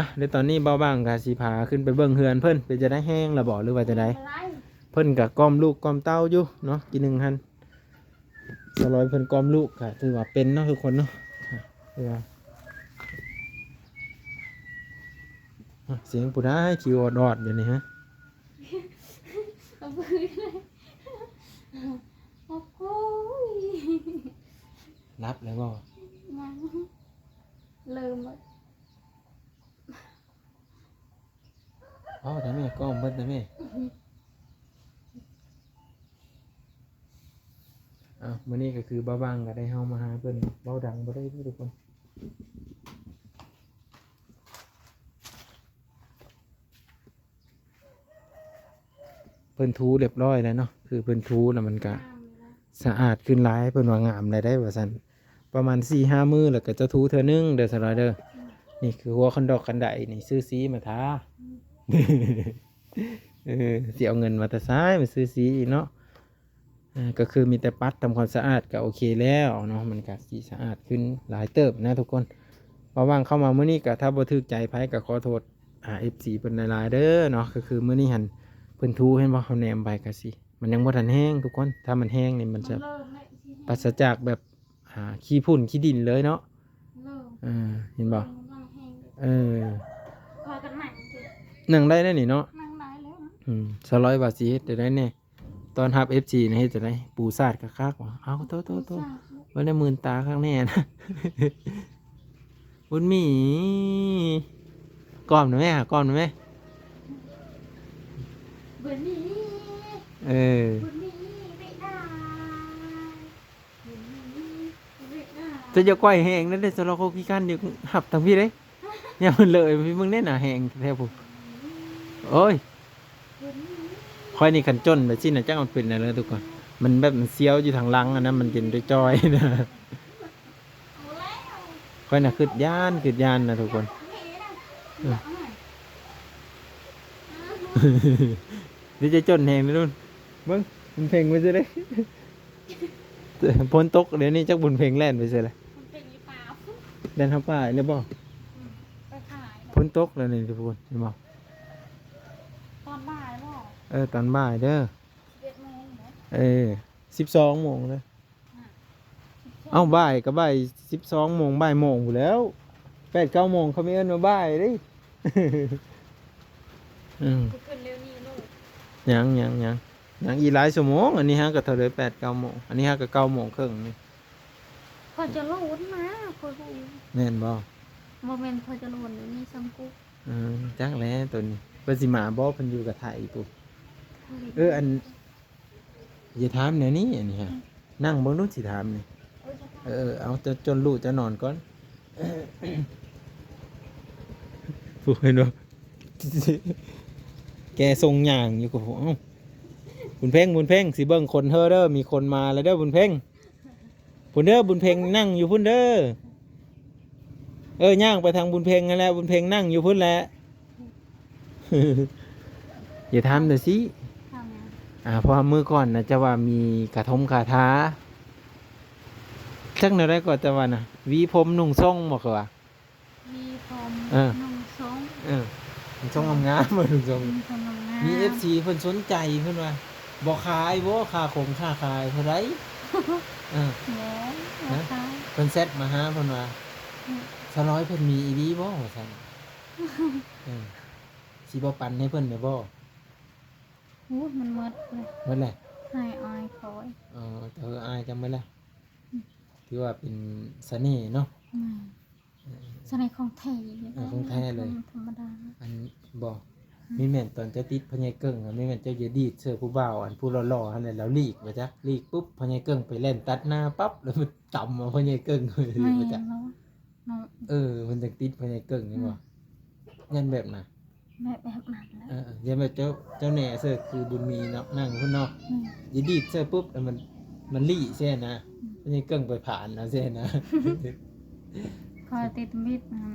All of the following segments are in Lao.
ອ່ະ ແລ້ວຕອນນີ້ບ່າວບັງກໍຊິພາຂຶ້ນໄປເບິ່ງເຮືອນເພິ່ນ ເປັນຈັ່ງໃດ ແຮງລະບໍ່ ຫຼືວ່າຈັ່ງໃດ? ເພິ່ນກໍກ່ອມລູກກ່ອມເຕົ້າຢູ່ເນາະ ກີ້ໜຶ່ງຫັ້ນ ສາວລອຍເພິ່ນກ່ອມລູກກໍຖືວ່າເປັນເນາະທຸກຄົນເນາະ. ອ່ະ ສຽງຜູ້ໃດຄິວອອດໆຢູ່ນີ້ຮະ? ໂອ້ໂຫ ຫຼັບແລ້ວບໍ່? ຍັງ ເລີ່ມ ເວົ້າໄດ້ແມ່ ກ້ອງເບິດໄດ້ແມ່. ອ້າວ ມື້ນີ້ກໍຄືບ່າວບັງກໍໄດ້ເຮົາມາຫາເພິ່ນ ເວົ້າດັງບໍ່ໄດ້ເດີທຸກຄົນ. ເພິ່ນຖູລຽບຮ້ອຍແລ້ວເນາະ ຄືເພິ່ນຖູແລ້ວມັນກະສະອາດຂຶ້ນຫຼາຍ ເພິ່ນວ່າງາມແລ້ວໄດ໋ວ່າຊັ້ນ. ປະມານສີ່ຫ້າມື້ແລ້ວກໍຈະຖູເທື່ອໜຶ່ງເດີສາວລອຍເດີ. ນີ້ຄືຫົວຄັນດອກຄັນໄດນີ້ ຊື້ສີມາທາ. ເອີ ຊິເອົາເງິນມາແຕ່ໃສມາຊື້ສີອີກເນາະ? ເອີ ກໍຄືມີແຕ່ປັດທຳຄວາມສະອາດກໍໂອເຄແລ້ວເນາະ ມັນກໍຊິສະອາດຂຶ້ນຫຼາຍເຕີບນະທຸກຄົນ. ເພາະວ່າເຂົ້າມາມື້ນີ້ກໍຖ້າບໍ່ຖືກໃຈໃຜກໍຂໍໂທດ ອ່າ ເອັຟຊີ ເພິ່ນຫຼາຍໆເດີເນາະ. ກໍຄືມື້ນີ້ຫັ້ນເພິ່ນຖູ ເຫັນບໍ່ ເຮົາແນມໄປກໍຊິ ມັນຍັງບໍ່ທັນແຫ້ງທຸກຄົນ. ຖ້າມັນແຫ້ງນີ້ມັນຈະ ມັນເລີ່ມແລ້ວ ຊິແຫ້ງ ປາສະຈາກແບບ ອ່າ ຂີ້ຝຸ່ນຂີ້ດິນເລີຍເນາະ. ເລີ່ມ ເອີ ເຫັນບໍ່? ເລີ່ມແຫ້ງ ເອີ ພໍກັນນັ່ງ ນັ່ງໄດ້ແລ້ວນີ້ເນາະ ນັ່ງໄດ້ແລ້ວນະ. ອືມ ສາວລອຍວ່າຊິເຮັດໄດ້ແດ່ ຕ້ອນຮັບເອັຟຊີນະ ເຮັດຈັ່ງໃດ? ປູສາດຄັກໆຫວາ? ເອົາ ໂຕໆໆ ປູສາດ ເບິ່ງໃນມື່ນຕາຄັກແນ່ນະ. ບຸນມີ ກ້ອມໜ່ອຍແມ່ ກ້ອມໜ່ອຍແມ່. ບຸນມີ ເອີ ບຸນມີ ເວດາ ບຸນມີ ເວດາ. ຈະຢ່າກ້ອຍແຮງນະເດ້ ສາວລອຍ ເຂົາຂີ້ຄ້ານຢູ່ ຮັບທາງພີ້ເດ້. ຢ່າມັນເລີຍ ພີ່ເບິ່ງແດ່ໜ້າແຫ້ງແທ້ພຸ້ນ. ໂອ້ຍ ຂ້ອຍນີ້ຄັນຈົນແບບຊີ້ນະ ຈັກມັນເປັນຫຍັງເດີທຸກຄົນ. ມັນແບບມັນສ່ຽວຢູ່ທາງຫຼັງຫັ້ນນະ ມັນເຢັນຈ່ອຍໆນະ. ຂ້ອຍນະຄຶດຢ້ານ ຄຶດຢ້ານນະທຸກຄົນ. ເອີ ເດີຈະຈົນແຮງເດ້ລຸ້ນ. ເບິ່ງ ມັນເພັງໄປຊື່ເດ້. ຝົນຕົກດຽວນີ້ ຈັກບຸນເພັງແລ່ນໄປໃສລະ? ມັນເປັນອີປາ ແລ່ນເຂົ້າປ່າອີກແລ້ວບໍ່? ອືມ ໄປຂາຍ. ຝົນຕົກແລ້ວນີ້ທຸກຄົນ ເຫັນບໍ່? ຕອນບ່າຍບໍ່? ເອີ ຕອນບ່າຍເດີ ສິບເອັດໂມງເນາະ. ເອີ ສິບສອງໂມງເດີ. ອ່າ ເອົ້າ ບ່າຍກໍບ່າຍສິບສອງໂມງ ບ່າຍໂມງພຸ້ນແລ້ວ. ແປດເກົ້າໂມງເຂົາມີເອີ້ນວ່າບ່າຍເດ້. ອືມ ຄືຂຶ້ນເລັວນີ້ລູກ. ຍັງ ຍັງ ຍັງ ຍັງອີກຫຼາຍຊົ່ວໂມງ. ອັນນີ້ຫາກໍເທົ່າໃດ ແປດເກົ້າໂມງ ອັນນີ້ຫາກໍເກົ້າໂມງເຄິ່ງນີ້. ຂ້ອຍຈະໂລດນະ ຂ້ອຍບໍ່ ແມ່ນບໍ່? ບໍ່ແມ່ນ ຂ້ອຍຈະໂລດນີ້ ມີຊ່ຳກຸກ. ເອີ ຈັກແຫຼະໂຕນີ້ ເພິ່ນຊິມາບໍ່? ເພິ່ນຢູ່ກະໄທພຸ້ນ. ເອີ ອັນ ຢ່າຖາມແນວນີ້ ອັນນີ້ຮະ ອືມ ນັ່ງເບິ່ງດູ ຊິຖາມນີ້. ເອີ ເອີ ເອົາ ເຈົ້າຈົນລູກເຈົ້ານອນກ່ອນ. ຜູ້ເຫັນບໍ່? ແກຊົງຍ່າງຢູ່ກໍ ເອົ້າ ບຸນເພັງ ບຸນເພັງ ຊິເບິ່ງຄົນເຮີເດີ ມີຄົນມາແລ້ວເດີ ບຸນເພັງ. ພຸ້ນເດີ ບຸນເພັງນັ່ງຢູ່ພຸ້ນເດີ. ເອີ ຍ່າງໄປທາງບຸນເພັງຫັ້ນແຫຼະ ບຸນເພັງນັ່ງຢູ່ພຸ້ນແຫຼະ. ຢ່າຖາມເດີຊິ ຖາມຫຍັງ? ອ່າ ເພາະວ່າມື້ກ່ອນນະ ເຈົ້າວ່າມີຄາຖົມຄາທາ ຈັກແນວໃດກໍ ເຈົ້າວ່ານະ ຫວີຜົມນຸ່ງຊົງບໍ່ ຄືວ່າ ຫວີຜົມ ເອີ ນຸ່ງຊົງ ເອີ ນຸ່ງຊົງງາມໆ ນຸ່ງຊົງ ນຸ່ງຊົງງາມໆ. ມີເອັຟຊີເພິ່ນສົນໃຈ ເພິ່ນວ່າ ບໍ່ຂາຍບໍ່ ຄ່າຄົງຄ່າຂາຍເທົ່າໃດ? ເອີ ບໍ່ ບໍ່ຂາຍ. ເພິ່ນແຊັດມາຫາ ເພິ່ນວ່າ ອືມ ສາວລອຍເພິ່ນມີອີ່ຫຼີບໍ່ ວ່າຊັ້ນ. ເອີ ຊິບໍ່ປັນໃຫ້ເພິ່ນແດ່ບໍ່? ໂອ້ ມັນໝົດເລີຍ ໝົດແລ້ວ ໃຫ້ອ້າຍຂ້ອຍ. ເອີ ເອີ ອ້າຍເຈົ້າໝົດແລ້ວ. ອືມ ຖືວ່າເປັນສະເໜ່ເນາະ. ແມ່ນ ເອີ ສະເໜ່ຂອງແທ້. ເອີ ຂອງແທ້ເລີຍ ບໍ່ແມ່ນທຳມະດາ. ອັນ ບໍ່ ອືມ ມີແມ່ນຕອນເຈົ້າຕິດພໍ່ໃຫຍ່ເກິ່ງ ມີແມ່ນເຈົ້າຢ່າດີດເສີຜູ້ບ່າວ ອັນຜູ້ຫຼໍ່ໆຫັ້ນແຫຼະ ລາວຫຼີກ ບໍ່ຈັກ ຫຼີກປຸບ ພໍ່ໃຫຍ່ເກິ່ງໄປແລ່ນຕັດໜ້າປັບ ແລ້ວມັນຕຳເອົາພໍ່ໃຫຍ່ເກິ່ງ ແມ່ນບໍ່ຈັກ ເນາະ. ເນາະ ເອີ ເພິ່ນຈັ່ງຕິດພໍ່ໃຫຍ່ເກິ່ງນີ້ບໍ່? ອືມ ຢ້ານແບບນັ້ນ ແບບ ແບບນັ້ນແຫຼະ. ເອີ ຢ້ານແບບເຈົ້າ ເຈົ້າແໜ່ເສີຄືບຸນມີເນາະ ນັ່ງພຸ້ນເນາະ. ອືມ ຢ່າດີດເສີປຸບ ແລ້ວມັນ ມັນລີ້ເສຍນະ. ອືມ ພໍ່ໃຫຍ່ເກິ່ງໄປຜ່ານເອົາເສຍນະ. ຂ້ອຍຕິດມິດຫັ້ນ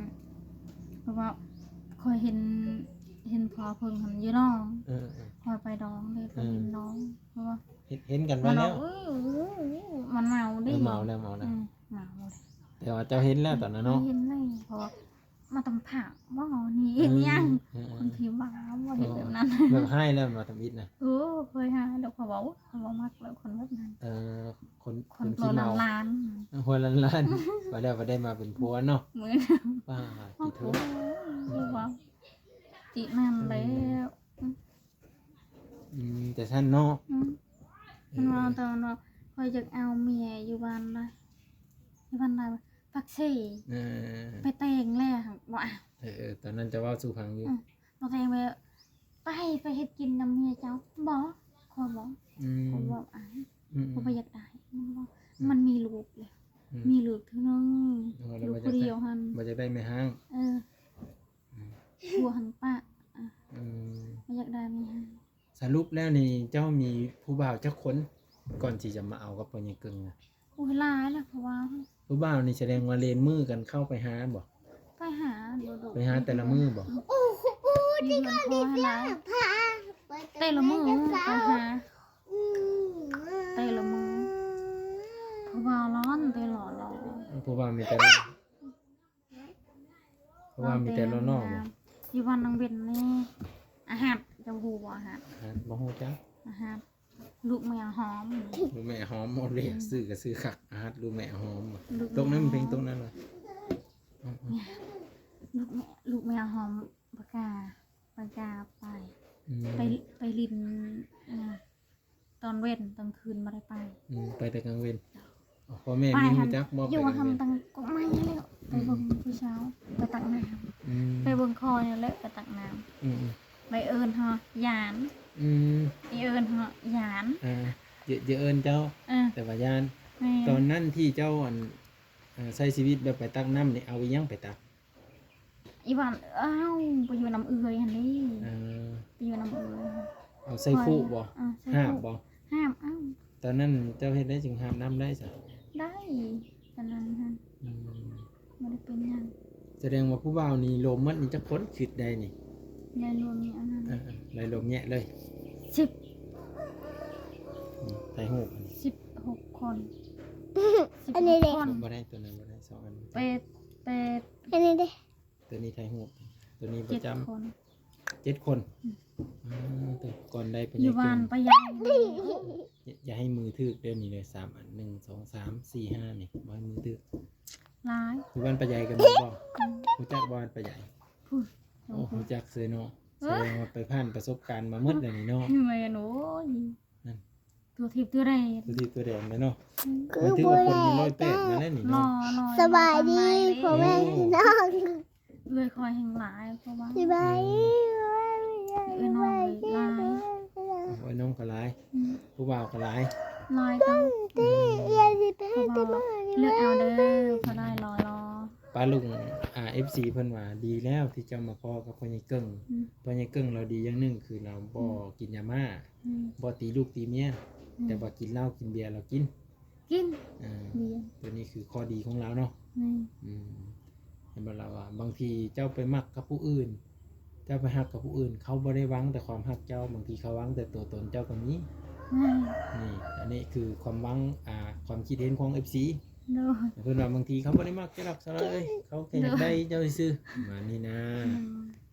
ເພາະວ່າຂ້ອຍເຫັນ ເຫັນພໍ່ເພິ່ນຫັ້ນຢູ່ໜອງ. ເອີ ເອີ ຂ້ອຍໄປດອງເດ້ ໄປ ເອີ ເຫັນໜອງ ເພາະວ່າ ເຫັນ ເຫັນກັນມາແລ້ວ. ມັນເມົາ ເອີ ມັນເມົາເດ້. ເອີ ເມົາແລ້ວ ເມົາແລ້ວ. ອືມ ເມົາ. ແຕ່ວ່າເຈົ້າເຫັນແລ້ວຕອນນັ້ນເນາະ? ເຫັນແລ້ວ ເພາະວ່າ ມາຕຳຜາກບໍ່ນີ້ ເອີ ເຮັດຫຍັງ ເອີໆ ຄົນທີ່ວ່າບໍ່ເຮັດແບບນັ້ນ ແບບຮ້າຍແລ້ວມາທຳອິດນະ. ໂອ້ ເຄີຍຮ້າຍແລ້ວ ເຂົາເວົ້າ ເຂົາບໍ່ມັກແລ້ວຄົນແບບນັ້ນ. ເອີ ຄົນ ຄົນ ຄົນຫົວລ້ານໆ ຫົວລ້ານໆ ວ່າແລ້ວບໍ່ໄດ້ມາເປັນຜົວເນາະ. ມື້ ປ້າ ຕິໂທ ເວົ້າ ຕິນັ້ນແລ້ວ. ອືມ ອືມ ແຕ່ຊັ້ນເນາະ. ອືມ ເອີ ມັນວ່າຕອນວ່າ ຂ້ອຍຢາກເອົາເມຍຢູ່ບ້ານໃດ ຢູ່ບ້ານໃດວະ ປາກເຊ. ເອີ ໄປແຕ່ງແລ້ວບໍ່ເອົາ. ເອີໆ ຕອນນັ້ນເຈົ້າເວົ້າສູ່ຟັງຢູ່. ອືມ ບໍ່ແຕ່ງແລ້ວ ໄປ ໄປເຮັດກິນນຳເມຍເຈົ້າ. ບໍ່ ຂ້ອຍບໍ່. ອືມ ຂ້ອຍບໍ່ເອົາ. ອືມໆ ຂ້ອຍບໍ່ຢາກໄດ້. ມັນວ່າ ອືມ ມັນມີລູກແລ້ວ. ອືມ ມີລູກເທື່ອໜຶ່ງ. ອໍ ລູກຜູ້ດຽວຫັ້ນ ບໍ່ຢາກໄດ້ແມ່ຮ້າງ. ເອີ ອືມ ຜົວຫັ້ນປະ. ອືມ ບໍ່ຢາກໄດ້ແມ່ຮ້າງ. ສະຫຼຸບແລ້ວນີ້ເຈົ້າມີຜູ້ບ່າວຈັກຄົນ ກ່ອນທີ່ຈະມາເອົາກັບພໍ່ໃຫຍ່ເກິ່ງນະ? ໂອ້ຍ ຫຼາຍລະຜູ້ບ່າວ. ຜູ້ບ່າວນີ້ສະແດງວ່າເລນມື້ກັນເຂົ້າໄປຫາບໍ່? ໄປຫາໂດດໆ ໄປຫາແຕ່ລະມື້ບໍ່? ໂອ້ໂຫ ທີ່ກ່ອນທີ່ຈະພາ ແຕ່ລະມື້ໄປຫາ ອືມ ແຕ່ລະມື້. ຜູ້ບ່າວຫຼໍ່ແຕ່ຫຼໍ່ໆ ຜູ້ບ່າວມີແຕ່ ເພາະວ່າມີແຕ່ຫຼໍ່ໆ ຢູ່ບ້ານນາງເວັນນີ້ ອາຫັດ ເຈົ້າຮູ້ບໍ່ ອາຫັດ? ອາຫັດ ບໍ່ຮູ້ຈັກ. ອາຫັດ ລູກແມ່ຫອມ ລູກແມ່ຫອມ. ໂອ້ ເລກ ອືມ ຊື່ກໍຊື່ຄັກ ອາຫັດ ລູກແມ່ຫອມ. ຕົກນັ້ນເພງຕົກນັ້ນ ອືມ ລູກແມ່ ລູກແມ່ຫອມ ປາກາ ປາກາໄປ ອືມ ໄປ ໄປຫຼິ້ນ ອາ ຕອນເວັນ ຕອນຄືນບໍ່ໄດ້ໄປ. ອືມ ໄປແຕ່ກາງເວັນ. ພໍ່ແມ່ມີຮູ້ຈັກບໍ່? ຢູ່ຫັ້ນຕັ້ງກົກໄມ້ແລ້ວ ໄປເບິ່ງຜູ້ສາວ ໄປຕັກນ້ຳ. ອືມ ໄປເບິ່ງຄອຍນັ້ນແຫຼະ ໄປຕັກນ້ຳ. ອືມ ໄປເອີ້ນເຮົາຢານ. ອືມ ໄປເອີ້ນເຮົາຢານ. ເອີ ຢ່າ ຢ່າເອີ້ນເຈົ້າ ເອີ ແຕ່ວ່າຢ້ານ. ແມ່ນ ຕອນນັ້ນທີ່ເຈົ້າ ອັນ ເອີ ໃຊ້ຊີວິດແບບໄປຕັກນ້ຳນີ້ ເອົາອີ່ຫຍັງໄປຕັກ? ອີ່ຫວັນ ອ້າວ ໄປຢູ່ນຳເອື້ອຍຫັ້ນເດ້. ເອີ ໄປຢູ່ນຳເອື້ອຍ. ເອົາໃສ່ຄຸບໍ່? ເອີ ໃສ່ຄຸ ຫາບບໍ່? ຫາບ. ອ້າວ ຕອນນັ້ນເຈົ້າເຮັດໄດ້ຈຶ່ງຫາບນ້ຳໄດ້ຊະ? ໄດ້ ຕອນນັ້ນຫັ້ນ. ອືມ ບໍ່ໄດ້ເປັນຫຍັງ. ສະແດງວ່າຜູ້ບ່າວນີ້ລົມໝົດນີ້ຈັກຄົນ ຄິດໄດ້ນີ້? ໄດ້ລົມນີ້ອັນນັ້ນ ເອີໆ ໄດ້ລົມແຍະເລີຍ ສິບ. ອືມ ຖ່າຍຮູບອັນນີ້ ສິບຫົກຄົນ. ສິບຫົກຄົນ ບໍ່ໄດ້ ຕົວນັ້ນບໍ່ໄດ້ ສອງອັນ ແປດ ແປດ ອັນນີ້ເດ້. ຕົວນີ້ຖ່າຍຮູບ ຕົວນີ້ປະຈຳ ເຈັດຄົນ ເຈັດຄົນ. ອືມ ອືມ ແຕ່ກ່ອນໄດ້ໄປ ຢູ່ບ້ານປ້າໃຫຍ່ ຢ່າ ຢ່າໃຫ້ມືຖືກເດີ້ ນີ້ເດີ້ ສາມອັນ ໜຶ່ງ ສອງ ສາມ ສີ່ ຫ້າ ນີ້ ບໍ່ໃຫ້ມືຖືກ. ຫຼາຍ ຢູ່ບ້ານປ້າໃຫຍ່ກໍມີບໍ່? ອືມ ຮູ້ຈັກບໍ່ບ້ານປ້າໃຫຍ່? ພຸ້ນ ໂອ້ ຮູ້ຈັກເສີຍເນາະ. ເອີ ສະແດງວ່າໄປຜ່ານປະສົບການມາໝົດແລ້ວນີ້ເນາະ. ແມ່ນ ໂອ້ຍ ນັ້ນ ຕົວທິບຕົວແດນ ຕົວທິບຕົວແດນເລີຍເນາະ. ອືມ ມັນຖືວ່າຄົນມີຮ້ອຍແປດມາແລ້ວນີ້ເນາະ. ສະບາຍດີພໍ່ແມ່ພີ່ນ້ອງ ເອື້ອຍຂ້ອຍແຮ່ງຫຼາຍ ເພາະວ່າ ສະບາຍດີ ເອື້ອຍນ້ອງຫຼາຍ ເອື້ອຍນ້ອງກໍຫຼາຍ. ອືມ ຜູ້ບ່າວກໍຫຼາຍ ຫຼາຍ. ອືມ ເລືອກເອົາເດີ້ ພໍໄດ້ຫຼໍ່ໆ. ປ້າລຸງ ອາ ເອັຟຊີ ເພິ່ນວ່າ ດີແລ້ວທີ່ເຈົ້າມາພໍ້ກັບພໍ່ໃຫຍ່ເກິ່ງ. ອືມ ພໍ່ໃຫຍ່ເກິ່ງລາວດີຢ່າງໜຶ່ງ ຄືລາວບໍ່ ອືມ ກິນຢາມ້າ. ອືມ ບໍ່ຕີລູກຕີເມຍ. ອືມ ແຕ່ວ່າກິນເຫຼົ້າກິນເບຍລາວກິນ ກິນ ອ່າ ເບຍ. ຕົວນີ້ຄືຂໍ້ດີຂອງລາວເນາະ. ແມ່ນ ອືມ ເຫັນບໍ່ລາວວ່າ ບາງທີເຈົ້າໄປມັກກັບຜູ້ອື່ນ ເຈົ້າໄປຮັກກັບຜູ້ອື່ນ ເຂົາບໍ່ໄດ້ຫວັງແຕ່ຄວາມຮັກເຈົ້າ ບາງທີເຂົາຫວັງແຕ່ຕົວຕົນເຈົ້າກໍມີ. ແມ່ນ ນີ້ ອັນນີ້ຄືຄວາມຫວັງ ອ່າ ຄວາມຄິດເຫັນຂອງ ເອັຟຊີ ໂດຍ ເພິ່ນວ່າບາງທີເຂົາບໍ່ໄດ້ມັກເຈົ້າດອກສາວເອີຍ ເຂົາແຄ່ຢາກໄດ້ເຈົ້າຊື່ໆ ປະມານນີ້ນະ. ອືມ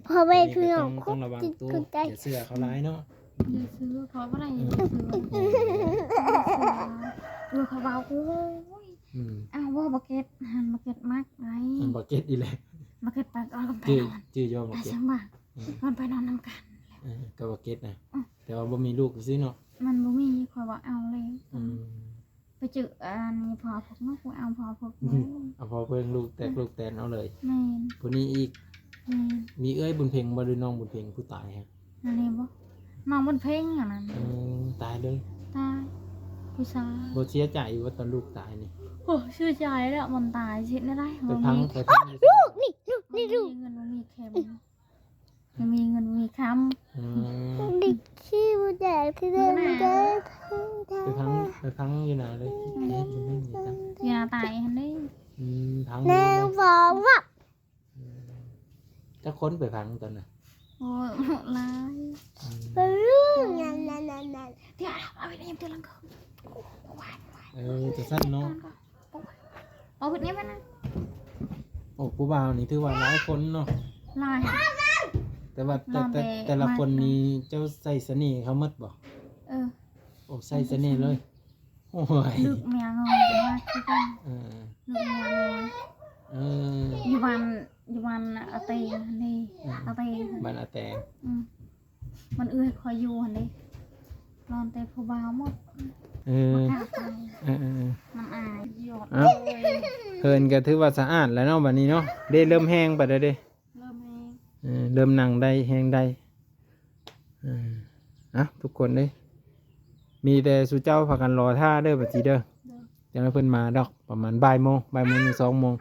ພໍ່ແມ່ພີ່ນ້ອງ ຕ້ອງ ຕ້ອງລະວັງໂຕ ຢ່າເຊື່ອເຂົາຫຼາຍເນາະ. ອືມ ເຊື່ອເຂົາບໍ່ໄດ້ ເອີ ເຊື່ອ ເອີ ເຊື່ອ ເອີ ເຂົາເວົ້າ ໂອ້ຍ ອືມ ອ້າວ ເວົ້າບໍ່ເກັດ ຫັ້ນບໍ່ເກັດມັກໄດ໋. ອືມ ບໍ່ເກັດອີກແລ້ວ ບໍ່ເກັດປາກອອກກັນໄປ ຈື່ ຈື່ຢູ່ບໍ່ເກັດ ໄປຊັ້ນວ່າ ອືມ ມັນໄປນອນນຳກັນ. ເອີ ກໍບໍ່ເກັດນະ ອືມ ແຕ່ວ່າບໍ່ມີລູກຊື່ເນາະ. ມັນບໍ່ມີ ຂ້ອຍວ່າເອົາແລ້ວ. ອືມ ໄປເຈີອັນນີ້ພໍ່ພວກເນາະ ຜູ້ເອົາພໍ່ພວກ ອືມ ເອົາພໍ່ເພິ່ນ ລູກແຕກ ອືມ ລູກແຕນເອົາເລີຍ. ແມ່ນ ຜູ້ນີ້ອີກ. ແມ່ນ ມີເອື້ອຍບຸນເພັງບໍ່ ຫຼືນ້ອງບຸນເພັງຜູ້ຕາຍຫັ້ນ? ອັນນີ້ບໍ່ ນ້ອງບຸນເພັງອັນນັ້ນ. ເອີ ຕາຍເລີຍ ຕາຍ ຜູ້ຊາຍ. ບໍ່ເສຍໃຈບໍ່ຕອນລູກຕາຍນີ້? ໂອ້ ເສຍໃຈແລ້ວ ມັນຕາຍຊິເຮັດແນວໃດ? ໄປພັງ ໄປພັງຢູ່ ລູກນີ້ ລູກນີ້ ລູກ ບໍ່ມີເງິນບໍ່ມີຄຳ ບໍ່ມີເງິນບໍ່ມີຄຳ. ອືມ ເດັກຂີ້ບໍ່ແຈກຄືເດີມເດີ. ໄປພັງ ໄປພັງຢູ່ໜ້າເລີຍ ອືມ ເຮັດຢູ່ນັ້ນຢູ່ຕາ ຢູ່ໜ້າຕາຍຫັ້ນເດ້. ອືມ ພັງຢູ່ ແນວບໍ່ວ່າ ອືມ ຈັກຄົນໄປພັງຕອນນັ້ນ? ໂອ້ຍ ຫຼາຍ ອືມ ເອີ ຈັ່ງຊັ້ນເນາະ. ເອົາເຮັດນີ້ມັນນະ ໂອ້ ຜູ້ບ່າວນີ້ຖືວ່າຫຼາຍຄົນເນາະ ຫຼາຍ ແຕ່ວ່າແຕ່ ແຕ່ ແຕ່ລະຄົນນີ້ເຈົ້າໃສ່ສະເໜ່ເຂົາໝົດບໍ່? ເອີ ໂອ້ ໃສ່ສະເໜ່ເລີຍ ໂອ້ຍ ລູກເມຍນ້ອຍກໍມາຄືກັນ ເອີ ລູກເມຍນ້ອຍ ເອີ ຢູ່ບ້ານ ຢູ່ບ້ານອາເຕຫັ້ນເດ້ ເອີ ອາເຕ ບ້ານອາແຕ ອືມ ມັນເອື້ອຍຂ້ອຍຢູ່ຫັ້ນເດ້ ນອນແຕ່ຜູ້ບ່າວໝົດ ເອີ ບໍ່ກ້າໄປ ເອີໆໆ ມັນອາຍ ເອີ ເຮືອນກໍຖືວ່າສະອາດແລ້ວເນາະ ບັດນີ້ເນາະ ເດ້ ເລີ່ມແຮງໄປແລ້ວເດ້ ເລີ່ມແຮງ ເອີ ເລີ່ມນັ່ງໄດ້ ແຮງໄດ້ ເອີ ເອົ້າ ທຸກຄົນເດ້ ມີແຕ່ສູ່ເຈົ້າພາກັນລໍຖ້າເດີ ບັດນີ້ເດີ ເອີ ຈັ່ງໃຫ້ເພິ່ນມາດອກ ປະມານບ່າຍໂມງ ບ່າຍໂມງ ຫຼື ສອງໂມງ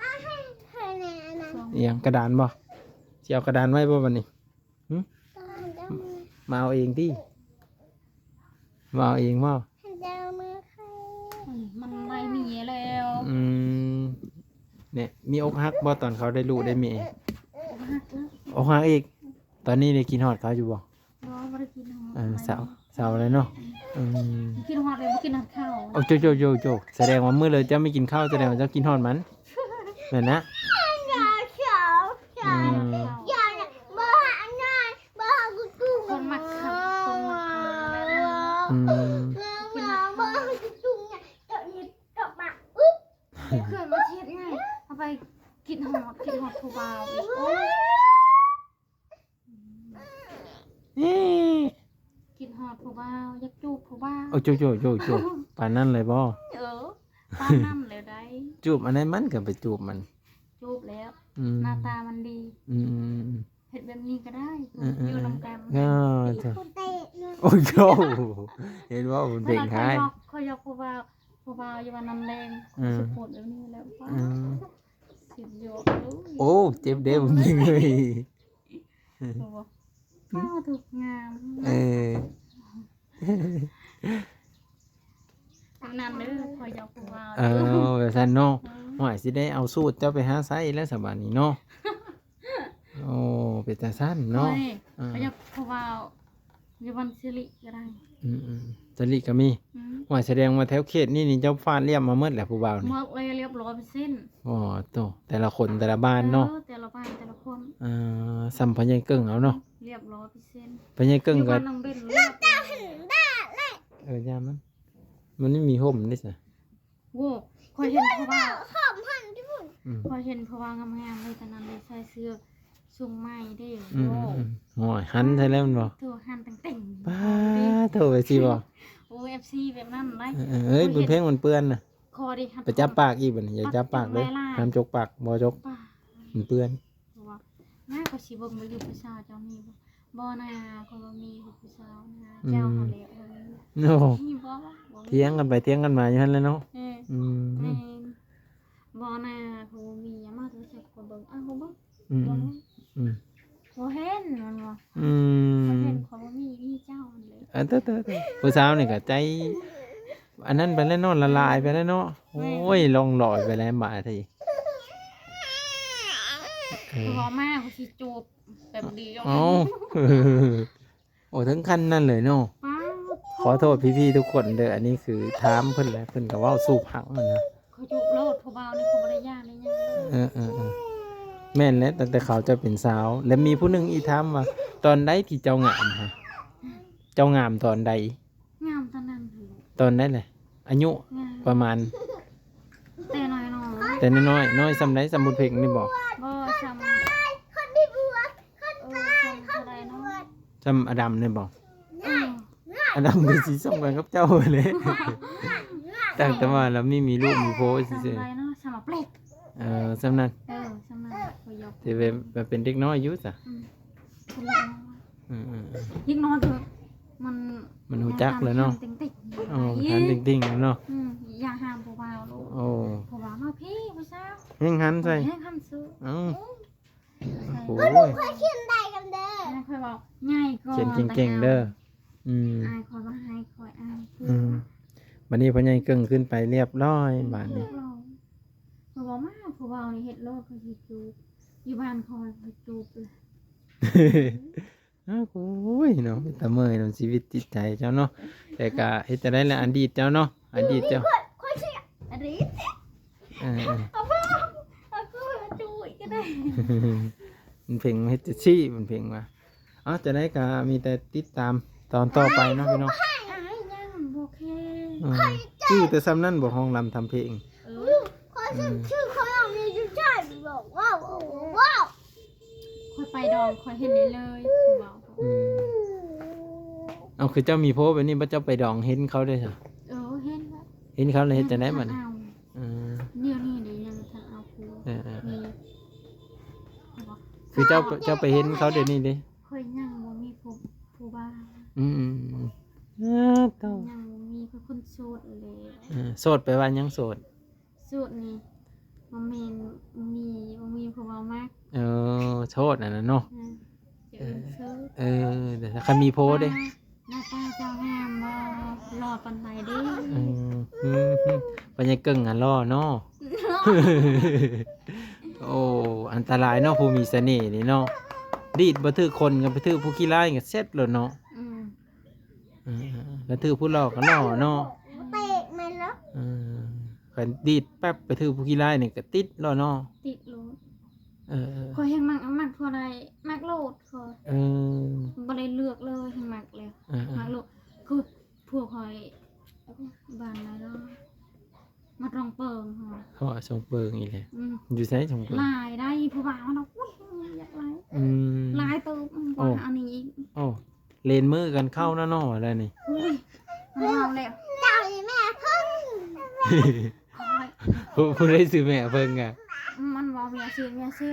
ສອງ ອີຫຍັງ ກະດານບໍ່? ຊິເອົາກະດານໄວ້ບໍ່ບັດນີ້? ຫຶ? ມາເອົາເອງຕິ ມາເອົາເອງບໍ່? ມັນໄດ້ເມຍແລ້ວ ອືມ ແນ່ ມີອົກຫັກບໍ່ ຕອນເຂົາໄດ້ລູກໄດ້ເມຍ? ອົກຫັກ ອົກຫັກອີກ ຕອນນີ້ໄດ້ຄິດຮອດເຂົາຢູ່ບໍ່? ບໍ່ ບໍ່ໄດ້ຄິດຮອດ ເອີ ເຊົາ ເຊົາແລ້ວເນາະ ອືມ ອືມ ຄິດຮອດແຕ່ບໍ່ກິນຮອດເຂົາ ໂອ້ ໂຈະໆໆ ສະແດງວ່າມື້ເລີຍເຈົ້າໄມ່ກິນເຂົ້າ ສະແດງວ່າເຈົ້າກິນຮອດມັນ ແມ່ນນະ ອືມ ຄົນມັກເຂົ້າ ຄົນມັກເຂົ້າ ອືມ ກິນຮອດເຂົ້າ ເພື່ອນມາເຮັດໄງ ເອົາໄປກິນຮອດ ກິນຮອດຜູ້ບ່າວອີກ ໂອ້ຍ ເອີ ຄິດຮອດຜູ້ບ່າວ ຢາກຈູບຜູ້ບ່າວ ໂອ້ ໂຈະໆໆໆ ປານນັ້ນເລີຍບໍ່? ເອີ ປານນັ້ນແລ້ວໃດ໋ ຈູບອັນໃດມັນກໍໄປຈູບມັນ ຈູບແລ້ວ ອືມ ໜ້າຕາມັນດີ ອືມໆໆ ເຮັດແບບນີ້ກໍໄດ້ ເອີໆໆ ຢູ່ນຳກັນ ເອີ ໂອ້ຍ ເຫັນບໍ່ ມັນເປັນໄດ້ ຂ້ອຍຢາກ ຂ້ອຍຢາກຜູ້ບ່າວ ຜູ້ບ່າວຢູ່ວ່ານຳແລງ ເອີ ຊິໂພດແບບນີ້ແລ້ວ ເອີ ສຸດຍອດເລີຍ ໂອ້ ເຈັບເດ້ ເບິ່ງເລີຍ ໂອ້ ວ້າວ ຖືກງາມ ເອີ ອັນນັ້ນເດີ ຂ້ອຍຢາກຜູ້ບ່າວ ເອີ ແບບຊັ້ນເນາະ ອືມ ຫ້ວຍ ຊິໄດ້ເອົາສູດເຈົ້າໄປຫາໃຊ້ແລ້ວສະບາດນີ້ເນາະ ໂອ້ ເປັນຕາຊັ້ນເນາະ ຂ້ອຍນີ້ ເອີ ຂ້ອຍຢາກຜູ້ບ່າວ ຢູ່ບ້ານສິລິກໍໄດ້ ອືມໆ ສິລິກໍມີ ອືມ ວ່າສະແດງວ່າແຖວເຂດນີ້ນີ້ເຈົ້າຟາດລຽບມາໝົດແລ້ວຜູ້ບ່າວນີ້ ໝົດເລີຍ ລຽບຮ້ອຍເປີເຊັນ ໂອ້ໂຕ ແຕ່ລະຄົນແຕ່ລະບ້ານເນາະ ເອີ ແຕ່ລະບ້ານແຕ່ລະຄົນ ເອີ ສ່ຳພໍ່ໃຫຍ່ເກິ່ງເອົາເນາະ ລຽບຮ້ອຍເປີເຊັນ ພໍ່ໃຫຍ່ເກິ່ງກໍ ເອີ ຢ່າມັນ ມັນໄມ່ມີຮົ່ມເດ້ຊະ ໂອ້ ຂ້ອຍເຫັນຜູ້ບ່າວ ອືມ ຂ້ອຍເຫັນຜູ້ບ່າວງາມໆເລີຍ ຕອນນັ້ນເລີຍໃສ່ເສື້ອຊົງໃໝ່ເດ້ ອືມ ໂອ້ ອືມ ໂອ້ຍ ຫັນໃສ່ແລ້ວແມ່ນບໍ່? ໂຕຫັນເຕັງໆ ປາໂທ ໄປຊິບໍ່? ໂອ້ ເອັຟຊີແບບນັ້ນໄດ໋ ເອີ ເອີຍ ເບິ່ງເພງມັນເປື້ອນນະ ຂໍເດ້ ໄປຈັບປາກອີກບັດນີ້ ຢ່າຈັບປາກເດີ້ ຫ້າມຈົກປາກ ບໍ່ຈົກ ມັນເປື້ອນ ວ່າ ນ້າ ຂ້ອຍຊິເບິ່ງວ່າຢູ່ຜູ້ສາວເຈົ້າມີບໍ່? ບໍ່ນາ ຂ້ອຍບໍ່ມີຜູ້ສາວນາ ອືມ ເຈົ້າຫັ້ນແຫຼະ ໂອ້ ມີບໍ່? ບໍ່ມີ ຖຽງກັນໄປຖຽງກັນມາຢູ່ຫັ້ນແຫຼະເນາະ ເອີ ອືມ ແມ່ນ ບໍ່ນາ ຂ້ອຍບໍ່ມີ ຢ່າມາໂທລະສັບຂ້ອຍເບິ່ງ ອ້າວ ເບິ່ງ ອືມ ເບິ່ງ ອືມ ບໍ່ເຫັນ ມັນວ່າ ອືມ ບໍ່ເຫັນ ຂ້ອຍບໍ່ມີ ມີເຈົ້າຫັ້ນແຫຼະ ເອີ ເຕີໆໆ ຜູ້ສາວນີ້ກໍໃຈ ອັນນັ້ນໄປແລ້ວເນາະ ລະລາຍໄປແລ້ວເນາະ ແມ່ນ ໂອ້ຍ ລ່ອງລອຍໄປແລ້ວບາດນີ້ ເອີ ເວົ້າມາກໍຊິຈູບແບບດຽວ ເອົ້າ ໂອ້ ເຖິງຂັ້ນນັ້ນເລີຍເນາະ ປ້າ ຂໍໂທດພີ່ໆທຸກຄົນເດີ້ ອັນນີ້ຄືຖາມເພິ່ນແຫຼະ ເພິ່ນກໍເວົ້າສູ່ຟັງຫັ້ນນະ ເຂົາຈູບໂລດ ຜູ້ບ່າວນີ້ເຂົາບໍ່ໄດ້ຢ້ານໄດ້ຫຍັງເລີຍ ເອີໆໆ ແມ່ນແຫຼະ ຕັ້ງແຕ່ເຂົາເຈົ້າເປັນສາວ ແລະມີຜູ້ໜຶ່ງອີກຖາມວ່າ ຕອນໃດທີ່ເຈົ້າງາມຫະ? ເຈົ້າງາມຕອນໃດ? ງາມຕອນນັ້ນຫັ້ນແຫຼະ ຕອນໃດແຫຼະ? ອາຍຸ ງາມ ປະມານ ແຕ່ນ້ອຍໆ ແຕ່ນ້ອຍໆ ນ້ອຍສ່ຳໃດ? ສ່ຳບຸດເພັງນີ້ບໍ່? ບໍ່ ສ່ຳ ເອີ ສ່ຳເທົ່າໃດເນາະ? ສ່ຳອາດຳນີ້ບໍ່? ເອີ ອາດຳກໍຊິສ່ຳກັນກັບເຈົ້າຫັ້ນແຫຼະ ຕັ້ງແຕ່ວ່າລາວມີ ມີລູກມີຜົວຊື່ໆ ສ່ຳໃດເນາະ? ສ່ຳອາເປັກ ເອີ ສ່ຳນັ້ນ ເອີ ສ່ຳນັ້ນ ຂ້ອຍຢອກ ແຕ່ແບບ ແບບເປັນເດັກນ້ອຍຢູ່ຊະ ອືມ ເປັນເດັກນ້ອຍ ອືມໆໆ ເດັກນ້ອຍຄືມັນ ມັນຮູ້ຈັກແລ້ວເນາະ ເຕັງໆ ໂອ້ ເຕັງໆແລ້ວເນາະ ອືມ ຢ່າຫ້າມຜູ້ບ່າວໂລດ ໂອ້ ຜູ້ບ່າວມາພີ້ຜູ້ສາວ ແຮ່ງຫັນໃສ່ ແຮ່ງຫັນໃສ່ ເອົ້າ ໂອ້ຍ ຂ້ອຍຂຽນໄດ້ກັນເດີ ຂ້ອຍເວົ້າໃຫຍ່ກ່ອນ ຂຽນເກັ່ງໆເດີ ອືມ ອ້າຍຂ້ອຍວ່າໃຫ້ຂ້ອຍອ່ານ ອືມ ບັດນີ້ພໍ່ໃຫຍ່ເກິ່ງຂຶ້ນໄປລຽບລ້ອຍ ບາດນີ້ ລຽບລ້ອຍ ເຂົາເວົ້າມາ ຜູ້ເວົ້ານີ້ເຮັດໂລດ ເຂົາຊິຈູບ ຢູ່ບ້ານຂ້ອຍເຂົາຈູບເລີຍ ອ້າວ ໂອ້ຍເນາະ ເປັນຕາເມື່ອຍນຳຊີວິດຈິດໃຈເຈົ້າເນາະ ແຕ່ກະເຮັດຈັ່ງໃດລະ ອະດີດເຈົ້າເນາະ ອະດີດເຈົ້າ ອະດີດ ເອີໆ ເອົາບໍ່ ເອົາຄືວ່າຈູບອີກກໍໄ ມັນເພັງເຮັດຈັ່ງຊີ້ ມັນເພັງວ່າ ເອົາ ຈັ່ງໃດກໍມີແຕ່ຕິດຕາມຕອນຕໍ່ໄປເນາະພີ່ນ້ອງ. ອ້າຍຍັງບໍ່ແຄ ອືມ ຈື່ແຕ່ສ່ຳນັ້ນບໍ່ ຮ້ອງລຳທຳເພງ. ເອີ ຂ້ອຍ ອືມ ຊື່ ຂ້ອຍເອົາມີຢູ່ໃສບອກ ວ້າວ ວ້າວ ຂ້ອຍໄປດອງ ຂ້ອຍເຫັນເລີຍ ຜູ້ເວົ້າ. ອືມ ເອົາ ຄືເຈົ້າມີຜົວແບບນີ້ ບັດເຈົ້າໄປດອງເຫັນເຂົາເດ້ຊະ? ເອີ ເຫັນແລ້ວ ເຫັນເຂົາແລ້ວເຮັດຈັ່ງໃດບັດນີ້? ເອີ ດຽວນີ້ເດ້ຍັງບໍ່ທັນເອົາຜົວ. ເອີໆ ມີ ຄືເຈົ້າ ເຈົ້າໄປເຫັນເຂົາດຽວນີ້ເດ້? ຂ້ອຍຍັງບໍ່ມີຜູ້ ຜູ້ບ່າວ. ອືມໆໆ ເອີ ໂຕ ຍັງບໍ່ມີ ຂ້ອຍຄົນໂສດເລີຍ. ເອີ ໂສດແປວ່າຫຍັງໂສດ? ໂສດນີ້ບໍ່ແມ່ນມີ ບໍ່ມີຜູ້ບ່າວມັກ. ເອີ ໂສດນັ້ນນະເນາະ. ເອີ ເອີ ໂສດ ເອີ ແຕ່ຄັນມີຜົວເດ້? ໜ້າຕາເຈົ້າງາມບໍ່? ຫຼໍ່ປານໃດເດ້? ອືມ ອືມ ອືມ ພະຍາເກິ່ງຫັ້ນຫຼໍ່ເນາະ. ໂອ້ ອັນຕະລາຍເນາະ ຜູ້ມີສະເໜ່ນີ້ເນາະ. ດີດບໍ່ຖືກຄົນກໍໄປຖືກຜູ້ຂີ້ຮ້າຍກໍເສັດໂລດເນາະ. ອືມ ເອີ ແລ້ວຖືກຜູ້ຫຼໍ່ກໍຫຼໍ່ເນາະ. ເຕະມັນເນາະ. ເອີ ຄັນດີດແປັບໄປຖືກຜູ້ຂີ້ຮ້າຍນີ້ກໍຕິດໂລດເນາະ. ຕິດໂລດ. ເອີໆ ຂ້ອຍແຮ່ງມັກ ມັກຜູ້ໃດມັກໂລດຂ້ອຍ. ເອີ ບໍ່ໄດ້ເລືອກເລີຍ ແຮ່ງມັກເລີຍ. ເອີໆ ມັກໂລດ ຄືຜົວຂ້ອຍ ບ້ານໃດເນາະ? ມາຕອງເປີງເຮົາ ເຮົາສົ່ງເປີງອີກແຫຼະ. ອືມ ຢູ່ໃສສົ່ງເປີງ? ຫຼາຍໄດ໋ ຜູ້ບ່າວເນາະ. ໂອ້ຍ ຢາກຫຼາຍ. ອືມ ຫຼາຍເຕີບ ອືມ ກວ່າ ໂອ້ ອັນນີ້ອີກ. ໂອ້ ເລນມືກັນເຂົ້ານະເນາະ ແລ້ວນີ້. ໂອ້ຍ ມັນເວົ້າແລ້ວ ເຈົ້ານີ້ແມ່ເພິ່ງ. ຜູ້ ຜູ້ໃດຊື່ແມ່ເພິ່ງອະ? ມັນເວົ້າແມ່ຊື່ ແມ່ຊື່.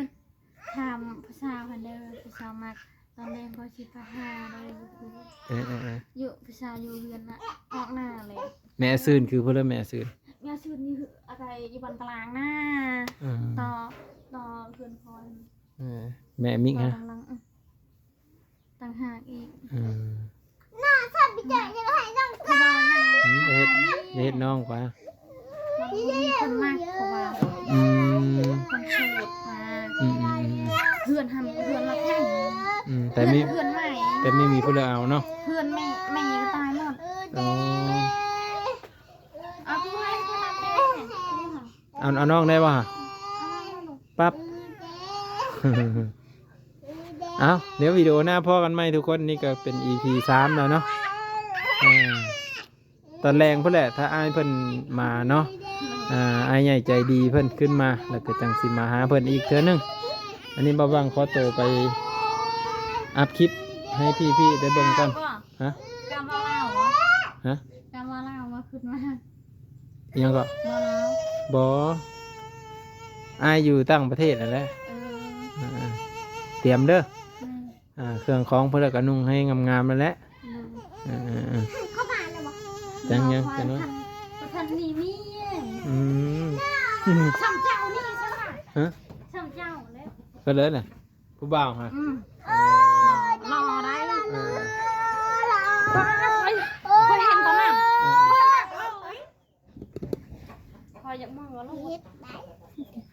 ຖາມຜູ້ສາວຫັ້ນເດີ ຜູ້ສາວມັກ ຕອນແລງຂ້ອຍຊິໄປຫາເດີ. ເອີໆໆ ຢູ່ ຜູ້ສາວຢູ່ເຮືອນນະ ອອກໜ້າເລີຍ. ແມ່ຊື່ນຄືຜູ້ໃດ? ແມ່ຊື່ນ ແມ່ຊື່ນຢູ່ ອາໄສຢູ່ບ້ານຕະລາງນາ. ເອີ ຕໍ່ ຕໍ່ເຮືອນພອນ. ເອີ ແມ່ມິກຫະ ຕໍ່ຫຼັງ ເອີ ຕ່າງຫາກອີກ. ເອີ ໜ້າສັດ ບໍ່ຢາກໃຫ້ນ້ອງ ອືມ ຢ່າເຮັດ ຢ່າເຮັດນ້ອງກວ່າ ມັນບໍ່ມີຄົນມັກ ເພາະວ່າ ອືມ ຄົນໂສດມາ. ອືມໆໆ ເຮືອນຫັ້ນເຮືອນຫຼັງໃຫຍ່. ອືມ ແຕ່ມີ ເຮືອນໃໝ່ ແຕ່ມີ ມີຜູ້ໃດເອົາເນາະ. ເຮືອນແມ່ ແມ່ກໍຕາຍໝົດ. ອໍ ເອົາຜູ້ໃຫ້ຄົນນັ້ນແດ່. ເອົາ ເອົານ້ອງໄດ້ບໍ່? ປັບ ເອົາ ດຽວວິດີໂອໜ້າພໍ້ກັນໃໝ່ທຸກຄົນ. ນີ້ກໍເປັນອີພີສາມແລ້ວເນາະ. ເອີ ຕອນແລງພຸ້ນແຫຼະ ຖ້າອ້າຍເພິ່ນມາເນາະ ອ່າ ອ້າຍໃຫຍ່ໃຈດີເພິ່ນຂຶ້ນມາ ແລ້ວກໍຈັ່ງຊິມາຫາເພິ່ນອີກເທື່ອໜຶ່ງ. ອັນນີ້ບ່າວບັງຂໍໂຕໄປອັບຄລິບໃຫ້ພີ່ໆໄດ້ເບິ່ງກ່ອນ. ຮະ? ການເວົ້າລາວບໍ? ຮະ? ການເວົ້າລາວບໍ່ຂຶ້ນມາ. ອີຫຍັງເກາະ? ບໍ່ລາວ. ບໍ່. ອ້າຍຢູ່ຕ່າງປະເທດນັ້ນແຫຼະ. ເອີ ເອີ ຕຽມເດີ. ອືມ ອ່າ ເຄື່ອງຂອງເພິ່ນລະກະນຸ່ງໃຫ້ງາມໆນັ້ນແຫຼະ. ອືມ ເອີໆໆ ເຂົ້າມາແລ້ວບໍ່? ຍັງໆ ຈັກໜ້ອຍ. ບໍ່ທັນມີເມຍ. ອືມ ຊ່ຳເຈົ້ານີ້ ຊ່ຳ ຮະ? ຊ່ຳເຈົ້າແລ້ວ. ກໍເລີຍນະ ຜູ້ບ່າວຫະ? ອືມ ເອີ ຫຼໍ່ໄດ໋. ເອີ ຂ້ອຍ ຂ້ອຍເຫັນຕອນນັ້ນ ເອີ ຂ້ອຍຢາກເມືອນຳ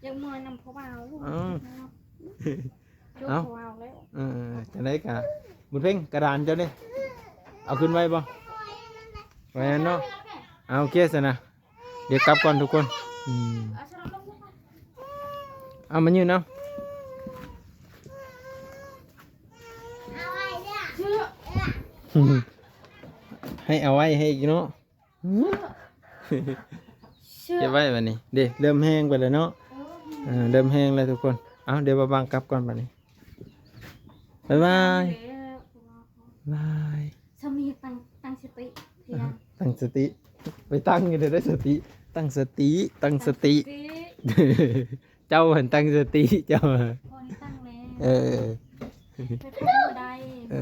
ຢາກເມືອນຳຜູ້ບ່າວລູກ. ເອີ ເອົ້າ ເຈົ້າຜູ້ບ່າວແລ້ວ. ເອີ ຈັ່ງໃດກະ ບຸນເພັງ ກະດານເຈົ້ານີ້ ເອົາຂຶ້ນໄວ້ບໍ່? ໄວ້ຫັ້ນເນາະ. ເອົາ ໂອເຄຊັ້ນນະ. ດຽວກັບກ່ອນທຸກຄົນ. ອືມ ເອົາມາຍືນເອົາ ໃຫ້ເອົາໄວ້ໃຫ້ອີກເນາະ. ເກັບໄວ້ບັດນີ້ເດ້ ເລີ່ມແຫ້ງໄປແລ້ວເນາະ. ເອີ ເລີ່ມແຫ້ງແລ້ວທຸກຄົນ. ເອົາ ດຽວບ່າວບັງກັບກ່ອນບັດນີ້. ບາຍບາຍ ບາຍບາຍ. ຊ່ຳນີ້ຕັ້ງ ຕັ້ງສະຕິ ອືມ ຕັ້ງສະຕິ. ໄປຕັ້ງຢູ່ໃດສະຕິ? ຕັ້ງສະຕິ ຕັ້ງສະຕິ ຕັ້ງສະຕິ. ເຈົ້າຫັ້ນຕັ້ງສະຕິ ເຈົ້າ. ພໍນີ້ຕັ້ງແລ້ວ. ເອີ ໄປໄດ້. ເອີ